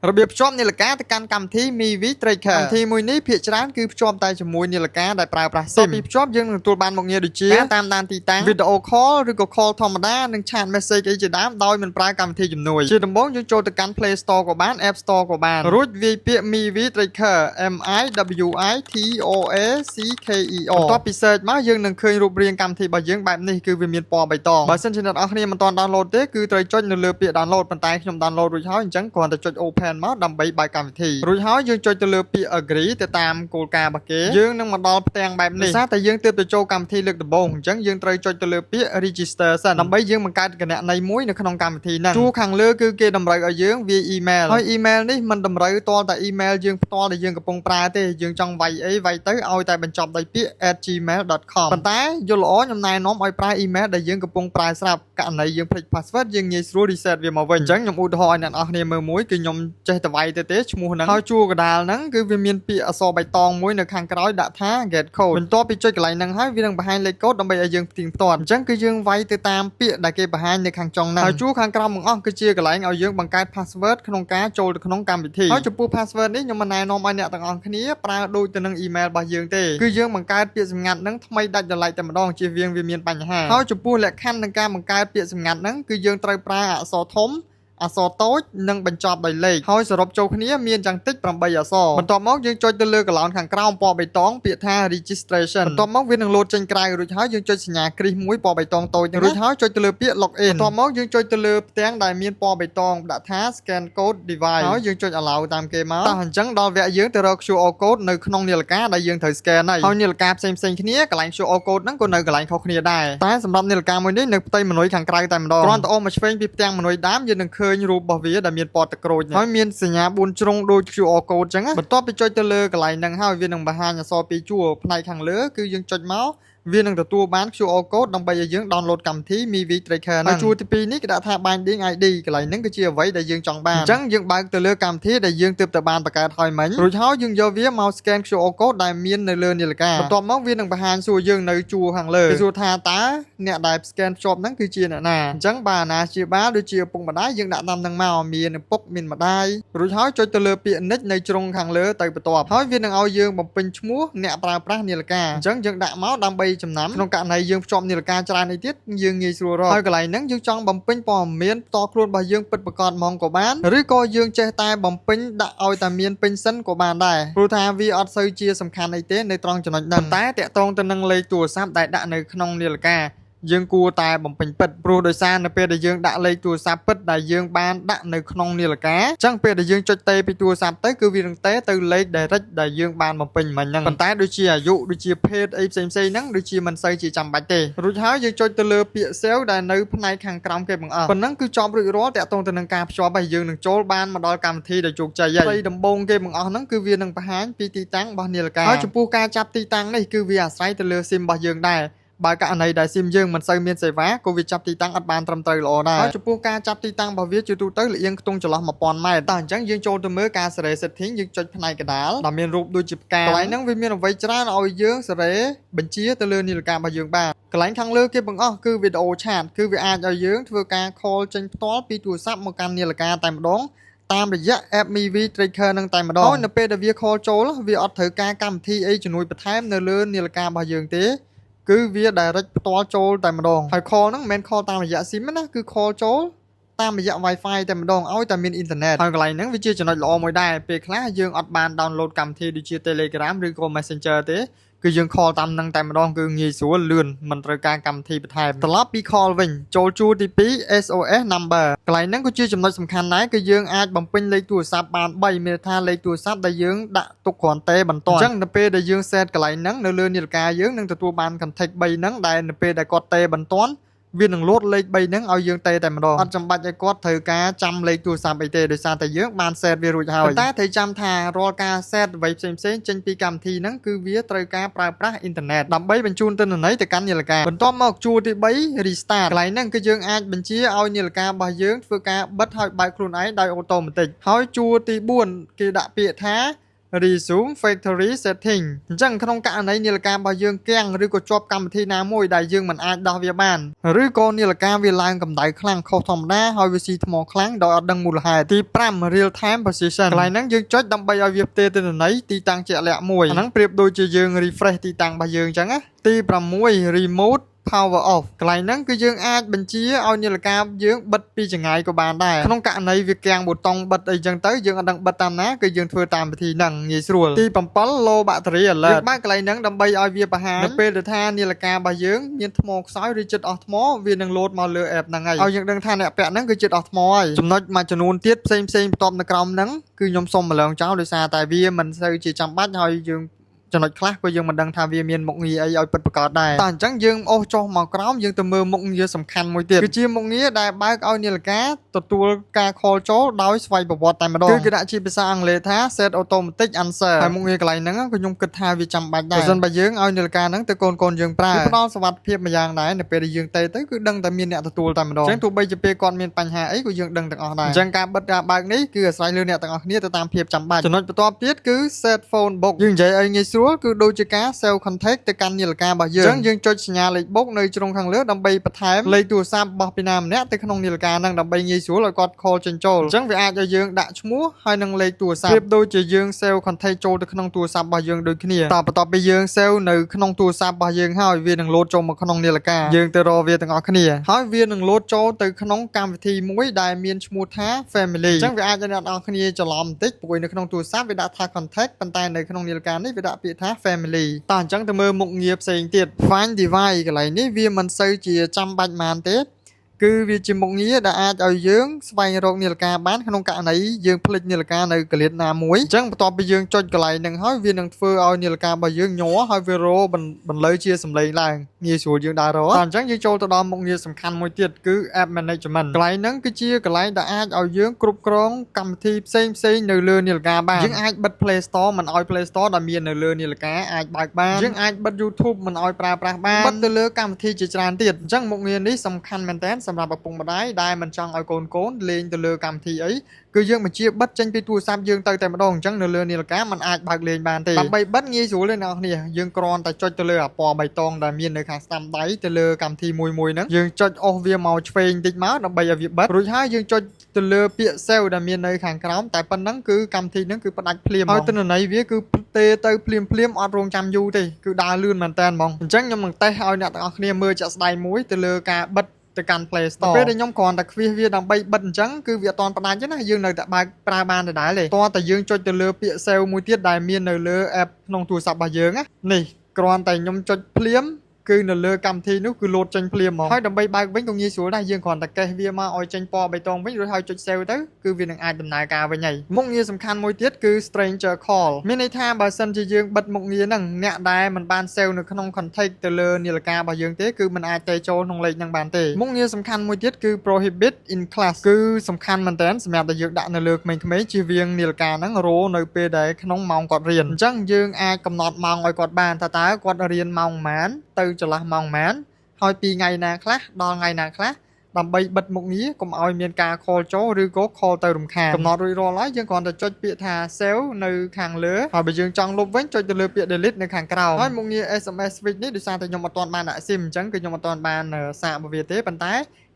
របៀបភ្ជាប់នាឡិកាទៅកាន់កម្មវិធី Mivi Tracker កម្មវិធីមួយនេះភាគច្រើនគឺភ្ជាប់តែជាមួយនាឡិកាដែលប្រើប្រាស់ SIM ពីភ្ជាប់យើងនឹងទទួលបានមុខងារដូចជាការតាមដានទីតាំង Video Call ឬក៏ Call ធម្មតានិង Chat Message អីជាដើមដោយមិនប្រើកម្មវិធីជំនួយជាដំបូងយើងចូលទៅកាន់ Play Store ក៏បាន App Store ក៏បានរួចវាយពាក្យ Mivi Tracker M I W I T R A C K E R បន្ទាប់ពី search មកយើងនឹងឃើញរូបរាងកម្មវិធីរបស់យើងបែបនេះគឺវាមានពណ៌បៃតងបើសិនជាអ្នកនរគ្នាមិនទាន់ download ទេគឺត្រូវចុចនៅលើពាក្យ download ប៉ុន្តែខ្ញុំ download រួចហើយអញ្ចឹងគ្រាន់តែចុច open មកដើម្បីបើកកម្មវិធីរួចហើយយើងចុចទៅលើពាក្យ agree ទៅតាមគោលការណ៍របស់គេយើងនឹងមកដល់ផ្ទាំងបែបនេះដោយសារតែយើងទើបទៅចូលកម្មវិធីលើកដំបូងអញ្ចឹងយើងត្រូវចុចទៅលើពាក្យ register សិនដើម្បីយើងបង្កើតគណនីមួយនៅក្នុងកម្មវិធីហ្នឹងជួរខាងលើគឺគេតម្រូវឲ្យយើងវាយ email ហើយ email នេះមិនតម្រូវទាល់តែ email យើងផ្ទាល់ដែលយើងកំពុងប្រើទេយើងចង់វាយអីវាយទៅឲ្យតែបញ្ចប់ដោយពាក្យ @gmail.com ប៉ុន្តែយល់ល្អខ្ញុំណែនាំឲ្យប្រើ email ដែលយើងកំពុងប្រើស្រាប់ករណីយើងភ្លេច password យើងងាយស្រួល reset វាមកវិញអញ្ចឹងខ្ញុំឧទាហរណ៍ឲ្យអ្នកនរគ្នាមើលមួយគឺខ្ញុំចេះតែវាយទៅទេឈ្មោះហ្នឹងហើយជួរកដាលហ្នឹងគឺវាមានពាក្យអក្សរបៃតងមួយនៅខាងក្រោយដាក់ថា get code បន្ទាប់ពីចុចកន្លែងហ្នឹងហើយវានឹងបង្ហាញលេខកូដដើម្បីឲ្យយើងផ្ទៀងផ្ទាត់អញ្ចឹងគឺយើងវាយទៅតាមពាក្យដែលគេបង្ហាញនៅខាងចុងហ្នឹងហើយជួរខាងក្រោមបង្អស់គឺជាកន្លែងឲ្យយើងបង្កើត password ក្នុងការចូលទៅក្នុងកម្មវិធីហើយចំពោះ password នេះខ្ញុំមិនណែនាំឲ្យអ្នកទាំងអស់គ្នាប្រើដូចទៅនឹង email របស់យើងទេគឺយើងបង្កើតពាក្យសម្ងាត់ហ្នឹងថ្មីដាច់ដោយឡែកតែម្ដងជៀសវាងវាមានបញ្ហាហើយចំពោះលក្ខខណ្ឌនៃការបង្កើតពាក្យសម្ងាត់ហ្នឹងគឺយើងត្រូវប្រើអក្សរធំអក្សរតូចនិងបញ្ចប់ដោយលេខហើយសរុបចូលគ្នាមានយ៉ាងតិច8អក្សរបន្ទាប់មកយើងចុចទៅលើកន្លែងខាងក្រោមពណ៌បៃតងពាក្យថា registration បន្ទាប់មកវានឹងលោតចេញក្រៅរួចហើយយើងចុចសញ្ញាគ្រីសមួយពណ៌បៃតងតូចហ្នឹងរួចហើយចុចទៅលើពាក្យ login បន្ទាប់មកយើងចុចទៅលើផ្ទាំងដែលមានពណ៌បៃតងដាក់ថា scan code device ហើយយើងចុច allow តាមគេមកតោះអញ្ចឹងដល់វគ្គយើងទៅរក QR code នៅក្នុងនាឡិកាដែលយើងត្រូវ scan ហើយហើយនាឡិកាផ្សេងផ្សេងៗគ្នាកន្លែង QR code ហ្នឹងក៏នៅកន្លែងខុសគ្នាដែរតែសម្រាប់នាឡិកាមួយនេះនៅផ្ទៃមនុយខាងក្រៅតែម្ដងគ្រាន់តែអូសមកឆ្វេងពីផ្ទាំងមនុយដើមយើងនឹងឃើញរូបរបស់វាដែលមានពណ៌ទឹកក្រូចនេះហើយមានសញ្ញា4ជ្រុងដូច QR code អញ្ចឹងណាបន្ទាប់ពីចុចទៅលើកន្លែងហ្នឹងហើយវានឹងបង្ហាញអក្សរពីរជួរផ្នែកខាងលើគឺយើងចុចមកវានឹងទទួលបាន QR code ដើម្បីឲ្យយើង download កម្មវិធី Mivi Tracker ហ្នឹងហើយជួរទី2នេះគេដាក់ថា binding ID កន្លែងហ្នឹងគឺជាអ្វីដែលយើងចង់បានអញ្ចឹងយើងបើកទៅលើកម្មវិធីដែលយើងទើបតែបានបង្កើតហើយមិញរួចហើយយើងយកវាមក scan QR code ដែលមាននៅលើនាឡិកាបន្ទាប់មកវានឹងបង្ហាញសួរយើងនៅជួរខាងលើគេសួរថាតើអ្នកដែល scan ភ្ជាប់ហ្នឹងគឺជាអ្នកណាអញ្ចឹងបើអាណាជាបាលដូចជាឪពុកម្ដាយយើងដាក់តាមហ្នឹងមកមានឪពុកមានម្ដាយរួចហើយចុចទៅលើពាក្យ next នៅជ្រុងខាងលើទៅបន្ទាប់ហើយវានឹងឲ្យយើងបំពេញឈ្មោះអ្នកប្រើប្រាស់នាឡិកាអញ្ចឹងយើងដាក់មកដើម្បីចំណាំក្នុងករណីយើងភ្ជាប់នាឡិកាច្រើនអីទៀតយើងងាយស្រួលរកហើយកន្លែងហ្នឹងយើងចង់បំពេញព័ត៌មានផ្ទាល់ខ្លួនរបស់យើងពិតប្រាកដហ្មងក៏បានឬក៏យើងចេះតែបំពេញដាក់ឲ្យតែមានពេញសិនក៏បានដែរព្រោះថាវាអត់សូវជាសំខាន់អីទេនៅត្រង់ចំណុចហ្នឹងតែតាក់ទងទៅនឹងលេខទូរស័ព្ទដែលដាក់នៅក្នុងនាឡិកាយើងគួរតែបំពេញពិតព្រោះដោយសារនៅពេលដែលយើងដាក់លេខទូរស័ព្ទពិតដែលយើងបានដាក់នៅក្នុងនាឡិកាអញ្ចឹងពេលដែលយើងចុចទេពីទូរស័ព្ទទៅគឺវានឹងទេទៅលេខ direct ដែលយើងបានបំពេញមិញហ្នឹងប៉ុន្តែដូចជាអាយុដូចជាភេទអីផ្សេងៗហ្នឹងដូចជាមិនសូវជាចាំបាច់ទេរួចហើយយើងចុចទៅលើពាក្យ save ដែលនៅផ្នែកខាងក្រោមគេបង្អស់ប៉ុណ្ណឹងគឺចប់រួចរាល់តាក់ទងទៅនឹងការភ្ជាប់ហើយយើងនឹងចូលបានមកដល់កម្មវិធីដែលជោគជ័យហើយដំបូងគេបង្អស់ហ្នឹងគឺវានឹងបង្ហាញពីទីតាំងរបស់នាឡិកាហើយចំពោះការចាប់ទីតាំងនេះគឺវាអាស្រ័យទៅលើ SIM របស់យើងដែរបើករណីដែល SIM យើងមិនសូវមានសេវាក៏វាចាប់ទីតាំងអត់បានត្រឹមត្រូវល្អដែរហើយចំពោះការចាប់ទីតាំងរបស់វាជាទូទៅលៀងខ្ទង់ចន្លោះ1000ម៉ែត្រតោះអញ្ចឹងយើងចូលទៅមើលការសេរី setting យើងចុចផ្នែកកណ្ដាលដែលមានរូបដូចជាផ្កាកន្លែងហ្នឹងវាមានអ្វីច្រើនឲ្យយើងសេរីបញ្ជាទៅលើនាឡិការបស់យើងបានកន្លែងខាងលើគេបង្អស់គឺវីដេអូ chat គឺវាអាចឲ្យយើងធ្វើការ call ចេញផ្ទាល់ពីទូរស័ព្ទមកកាន់នាឡិកាតែម្ដងតាមរយៈ app Mivi Tracker នឹងតែម្ដងហើយនៅពេលដែលវា call ចូលវាអត់ត្រូវការកម្មវិធីអីជំនួយបន្ថែមនៅលើនាឡិការបស់យើងទេគឺវា direct ផ្ទាល់ចូលតែម្ដងហើយ call ហ្នឹងមិនមែន call តាមរយៈ SIM ទេណាគឺ call ចូលតាមរយៈ Wi-Fi តែម្ដងឲ្យតែមានអ៊ីនធឺណិតហើយកន្លែងហ្នឹងវាជាចំណុចល្អមួយដែរពេលខ្លះយើងអត់បាន download កម្មវិធីដូចជា Telegram ឬក៏ Messenger ទេគឺយើង call តាមនឹងតែម្ដងគឺងាយស្រួលលឿនមិនត្រូវការកម្មវិធីបន្ថែមត្រឡប់ពី call វិញចូលជួរទី2 SOS number កន្លែងហ្នឹងក៏ជាចំណុចសំខាន់ដែរគឺយើងអាចបំពេញលេខទូរស័ព្ទបាន3មានន័យថាលេខទូរស័ព្ទដែលយើងដាក់ទុកគ្រាន់តែបន្ទាន់អញ្ចឹងនៅពេលដែលយើង set កន្លែងហ្នឹងនៅលើនាឡិកាយើងនឹងទទួលបាន contact 3ហ្នឹងដែលនៅពេលដែលគាត់ទេបន្ទាន់វានឹងលោតលេខ3ហ្នឹងឲ្យយើងទេតែម្ដងអត់ចាំបាច់ឲ្យគាត់ត្រូវការចាំលេខទូរស័ព្ទអីទេដោយសារតែយើងបាន set វារួចហើយប៉ុន្តែត្រូវចាំថារាល់ការ set អ្វីផ្សេងៗចេញពីកម្មវិធីហ្នឹងគឺវាត្រូវការប្រើប្រាស់អ៊ីនធឺណិតដើម្បីបញ្ជូនទិន្នន័យទៅកាន់នាឡិកាបន្ទាប់មកជួរទី3 restart កន្លែងហ្នឹងគឺយើងអាចបញ្ជាឲ្យនាឡិការបស់យើងធ្វើការបិទហើយបើកខ្លួនឯងដោយ automatic ហើយជួរទី4គេដាក់ពាក្យថា Resume Factory Setting អញ្ចឹងក្នុងករណីនាឡិការបស់យើងគាំងឬក៏ជាប់កម្មវិធីណាមួយដែលយើងមិនអាចដោះវាបានឬក៏នាឡិកាវាឡើងកម្ដៅខ្លាំងខុសធម្មតាហើយវាស៊ីថ្មខ្លាំងដោយអត់ដឹងមូលហេតុទី5 Real Time Position កន្លែងហ្នឹងយើងចុចដើម្បីឲ្យវាផ្ទេរទិន្នន័យទីតាំងជាក់លាក់មួយអាហ្នឹងប្រៀបដូចជាយើង refresh ទីតាំងរបស់យើងអញ្ចឹងណាទី6 Remote power off កន្លែងហ្នឹងគឺយើងអាចបញ្ជាឲ្យនាឡិកាយើងបិទពីចម្ងាយក៏បានដែរក្នុងករណីវាគាំងប៊ូតុងបិទអីចឹងទៅយើងអត់ដឹងបិទតាមណាគឺយើងធ្វើតាមវិធីហ្នឹងងាយស្រួលទី7 low battery alert យើងបើកកន្លែងហ្នឹងដើម្បីឲ្យវាបង្ហាញនៅពេលដែលថានាឡិការបស់យើងមានថ្មខ្សោយឬជិតអស់ថ្មវានឹងលោតមកលើ app ហ្នឹងហើយឲ្យយើងដឹងថាអ្នកពាក់ហ្នឹងគឺជិតអស់ថ្មហើយចំណុចមួយចំនួនទៀតផ្សេងផ្សេងបន្ទាប់នៅក្រោមហ្នឹងគឺខ្ញុំសុំម្លងចោលដោយសារតែវាមិនសូវជាចាំបាច់ហើយយើង ចំណុចខ្លះក៏យើងមិនដឹងថាវាមានមុខងារអីឲ្យពិតប្រាកដដែរតែអញ្ចឹងយើងអូសចុះមកក្រោមយើងទៅមើលមុខងារសំខាន់មួយទៀតគឺជាមុខងារដែលបើកឲ្យនាឡិកាទទួលការ call ចូលដោយស្វ័យប្រវត្តិតែម្ដងគឺគេដាក់ជាភាសាអង់គ្លេសថា set automatic answer ហើយមុខងារកន្លែងហ្នឹងក៏ខ្ញុំគិតថាវាចាំបាច់ដែរបើសិនបើយើងឲ្យនាឡិកាហ្នឹងទៅកូនកូនយើងប្រើវាផ្ដល់សុវត្ថិភាពមួយយ៉ាងដែរនៅពេលដែលយើងទេទៅគឺដឹងតែមានអ្នកទទួលតែម្ដងអញ្ចឹងទោះបីជាពេលគាត់មានបញ្ហាអីក៏យើងដឹងទាំងអស់ដែរអញ្ចឹងការបិទការបើកនេះគឺអាស្រ័យលើអ្នកទាំងអស់គ្នាទៅតាមភាពចាំបាច់ចំណុចបន្ទាប់ទៀតគឺ set phone book យើងនិយាយឲ្យងាយស្រួលគឺដូចជាការ save contact ទៅកាន់នាឡិការបស់យើងអញ្ចឹងយើងចុចសញ្ញាលេខបូកនៅជ្រុងខាងលើដើម្បីបន្ថែមលេខទូរស័ព្ទរបស់ពីណាម្នាក់ទៅក្នុងនាឡិកាហ្នឹងដើម្បីងាយស្រួលឲ្យគាត់ call ចេញចូលអញ្ចឹងវាអាចឲ្យយើងដាក់ឈ្មោះហើយនឹងលេខទូរស័ព្ទប្រៀបដូចជាយើង save contact ចូលទៅក្នុងទូរស័ព្ទរបស់យើងដូចគ្នាតបន្ទាប់ពីយើង save នៅក្នុងទូរស័ព្ទរបស់យើងហើយវានឹងលោតចូលមកក្នុងនាឡិកាយើងទៅរកវាទាំងអស់គ្នាហើយវានឹងលោតចូលទៅក្នុងកម្មវិធីមួយដែលមានឈ្មោះថា Family អញ្ចឹងវាអាចឲ្យអ្នកនរគ្នាច្រឡំបន្តិចព្រោះនៅក្នុងទូរស័ព្ទវាដាក់ថា contact ប៉ុន្តែនៅក្នុងនាឡិកានេះវាដាក់ពាក្យថា family តោះអញ្ចឹងទៅមើលមុខងារផ្សេងទៀត find device កន្លែងនេះវាមិនសូវជាចាំបាច់ប៉ុន្មានទេគឺវាជាមុខងារដែលអាចឲ្យយើងស្វែងរកនាឡិកាបានក្នុងករណីយើងភ្លេចនាឡិកានៅកលៀតណាមួយអញ្ចឹងបន្ទាប់ពីយើងចុចកន្លែងហ្នឹងហើយវានឹងធ្វើឲ្យនាឡិការបស់យើងញ័រហើយវារោបន្លឺជាសំឡេងឡើងងាយស្រួលយើងដើររកអញ្ចឹងយើងចូលទៅដល់មុខងារសំខាន់មួយទៀតគឺ app management កន្លែងហ្នឹងគឺជាកន្លែងដែលអាចឲ្យយើងគ្រប់គ្រងកម្មវិធីផ្សេងផ្សេងនៅលើនាឡិកាបានយើងអាចបិទ Play Store មិនឲ្យ Play Store ដែលមាននៅលើនាឡិកាអាចបើកបានយើងអាចបិទ YouTube មិនឲ្យប្រើប្រាស់បានបិទទៅលើកម្មវិធីជាច្រើនទៀតអញ្ចឹងមុខងារនេះសំខាន់មែនទែនសម្រាប់ឪពុកម្ដាយដែលមិនចង់ឲ្យកូនកូនលេងទៅលើកម្មវិធីអីគឺយើងបញ្ជាបិទចេញពីទូរស័ព្ទយើងទៅតែម្ដងអញ្ចឹងនៅលើនាឡិកាมันអាចបើកលេងបានទេដើម្បីបិទងាយស្រួលទេអ្នកនរគ្នាយើងគ្រាន់តែចុចទៅលើអាពណ៌បៃតងដែលមាននៅខាងស្ដាំដៃទៅលើកម្មវិធីមួយមួយហ្នឹងយើងចុចអូសវាមកឆ្វេងតិចមកដើម្បីឲ្យវាបិទរួចហើយយើងចុចទៅលើពាក្យ save ដែលមាននៅខាងក្រោមតែប៉ុណ្ណឹងគឺកម្មវិធីហ្នឹងគឺផ្ដាច់ភ្លាមហើយទិន្នន័យវាគឺផ្ទេទៅភ្លាមភ្លាមអត់រងចាំយូរទេគឺដើរលឿនមែនតើហ្មងអញ្ចឹងខ្ញុំនឹងតេស្តឲ្យអ្នកទាំងអស់គ្នាមើលជាក់ស្ដែងមួយទៅលើការបិទទៅកាន់ Play Store ពេលដែលខ្ញុំគ្រាន់តែខ្វៀសវាដើម្បីបិទអញ្ចឹងគឺវាអត់ទាន់ផ្ដាច់ទេណាយើងនៅតែបើកប្រើបានដដែលទេតោះតែយើងចុចទៅលើពាក្យ save មួយទៀតដែលមាននៅលើ app ក្នុងទូរស័ព្ទរបស់យើងណានេះគ្រាន់តែខ្ញុំចុចភ្លាមគឺនៅលើកម្មវិធីនោះគឺលោតចេញភ្លាមហ្មងហើយដើម្បីបើកវិញក៏ងាយស្រួលដែរយើងគ្រាន់តែកេះវាមកឲ្យចេញពណ៌បៃតងវិញរួចហើយចុច save ទៅគឺវានឹងអាចដំណើរការវិញហើយមុខងារសំខាន់មួយទៀតគឺ stranger call មានន័យថាបើសិនជាយើងបិទមុខងារហ្នឹងអ្នកដែលមិនបាន save នៅក្នុង contact ទៅលើនាឡិការបស់យើងទេគឺមិនអាចទេចូលក្នុងលេខហ្នឹងបានទេមុខងារសំខាន់មួយទៀតគឺ prohibit in class គឺសំខាន់មែនតើសម្រាប់តែយើងដាក់នៅលើក្មេងៗជៀសវាងនាឡិកាហ្នឹងរោនៅពេលដែលក្នុងម៉ោងគាត់រៀនអញ្ចឹងយើងអាចកំណត់ម៉ោងឲ្យគាត់បានថាតើគាត់រៀនម៉ោងប៉ុន្មានទៅចន្លោះម៉ោងប៉ុន្មានហើយពីថ្ងៃណាខ្លះដល់ថ្ងៃណាខ្លះដើម្បីបិទមុខងារកុំឲ្យមានការ call ចូលឬក៏ call ទៅរំខានកំណត់រួចរាល់ហើយយើងគ្រាន់តែចុចពាក្យថា save នៅខាងលើហើយបើយើងចង់លុបវិញចុចទៅលើពាក្យ delete នៅខាងក្រោមហើយមុខងារ SMS switch នេះដោយសារតែខ្ញុំអត់ទាន់បានដាក់ SIM អញ្ចឹងគឺខ្ញុំអត់ទាន់បានសាករបស់វាទេប៉ុន្ត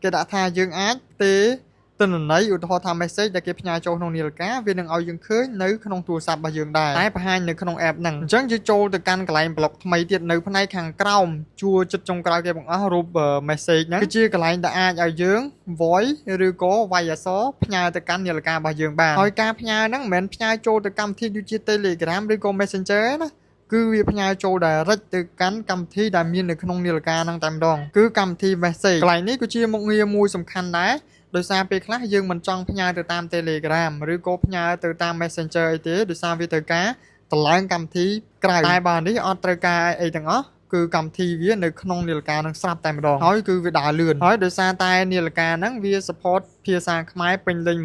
ែគេដាក់ថាយើងអាចផ្ទេរទិន្នន័យឧទាហរណ៍ថា message ដែលគេផ្ញើចូលក្នុងនាឡិកាវានឹងឲ្យយើងឃើញនៅក្នុងទូរស័ព្ទរបស់យើងដែរតែបង្ហាញនៅក្នុង app ហ្នឹងអញ្ចឹងយើងចូលទៅកាន់កន្លែង block ថ្មីទៀតនៅផ្នែកខាងក្រោមជួរចិត្តចុងក្រោយគេបង្អស់រូប message ហ្នឹងគឺជាកន្លែងដែលអាចឲ្យយើង voice ឬក៏វាយអក្សរផ្ញើទៅកាន់នាឡិការបស់យើងបានហើយការផ្ញើហ្នឹងមិនមែនផ្ញើចូលទៅកម្មវិធីដូចជា Telegram ឬក៏ Messenger ទេណាគឺវាផ្ញើចូល direct ទៅកាន់កម្មវិធីដែលមាននៅក្នុងនាឡិកាហ្នឹងតែម្ដងគឺកម្មវិធី message កន្លែងនេះគឺជាមុខងារមួយសំខាន់ដែរដោយសារពេលខ្លះយើងមិនចង់ផ្ញើទៅតាម Telegram ឬក៏ផ្ញើទៅតាម Messenger អីទេដោយសារវាត្រូវការតម្លើងកម្មវិធីក្រៅតែបើនេះអត់ត្រូវការអីទាំងអស់គឺកម្មវិធីវានៅក្នុងនាឡិកានឹងស្រាប់តែម្ដងហើយគឺវាដើរលឿនហើយដោយសារតែនាឡិកាហ្នឹងវា support ភាសាខ្មែរពេញលេញ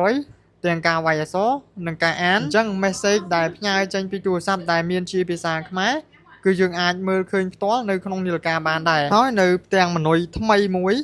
100%ទាំងការវាយអក្សរនិងការអានអញ្ចឹង message ដែលផ្ញើចេញពីទូរស័ព្ទដែលមានជាភាសាខ្មែរគឺយើងអាចមើលឃើញផ្ទាល់នៅក្នុងនាឡិកាបានដែរហើយនៅផ្ទាំងមនុយថ្មីមួយ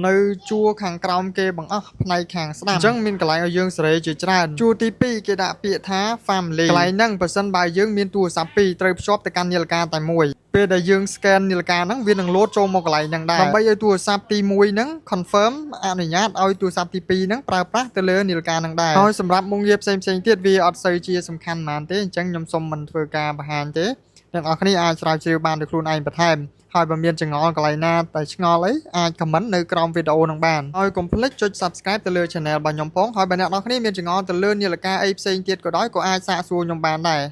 នៅជួរខាងក្រោមគេបង្អស់ផ្នែកខាងស្ដាំអញ្ចឹងមានកន្លែងឲ្យយើងសេរីជាច្រើនជួរទី2គេដាក់ពាក្យថា family កន្លែងហ្នឹងបើសិនបើយើងមានទូរស័ព្ទពីរត្រូវភ្ជាប់ទៅកាន់នាឡិកាតែមួយពេលដែលយើង scan នាឡិកាហ្នឹងវានឹងលោតចូលមកកន្លែងហ្នឹងដែរដើម្បីឲ្យទូរស័ព្ទទី1ហ្នឹង confirm អនុញ្ញាតឲ្យទូរស័ព្ទទី2ហ្នឹងប្រើប្រាស់ទៅលើនាឡិកាហ្នឹងដែរហើយសម្រាប់មុខងារផ្សេងៗទៀតវាអត់សូវជាសំខាន់ប៉ុន្មានទេអញ្ចឹងខ្ញុំសូមមិនធ្វើការបង្ហាញទេអ្នកនរគ្នាអាចស្រាវជ្រាវបានដោយខ្លួនឯងបន្ថែមហើយបើមានចម្ងល់កន្លែងណាតែឆ្ងល់អីអាច comment នៅក្រោមវីដេអូនឹងបានហើយកុំភ្លេចចុច Subscribe ទៅលើ Channel របស់ខ្ញុំផងហើយបើអ្នកនរគ្នាមានចម្ងល់ទៅលើនាឡិកាអីផ្សេងទៀតក៏ដោយក៏អាចសាកសួរខ្ញុំបានដែរ។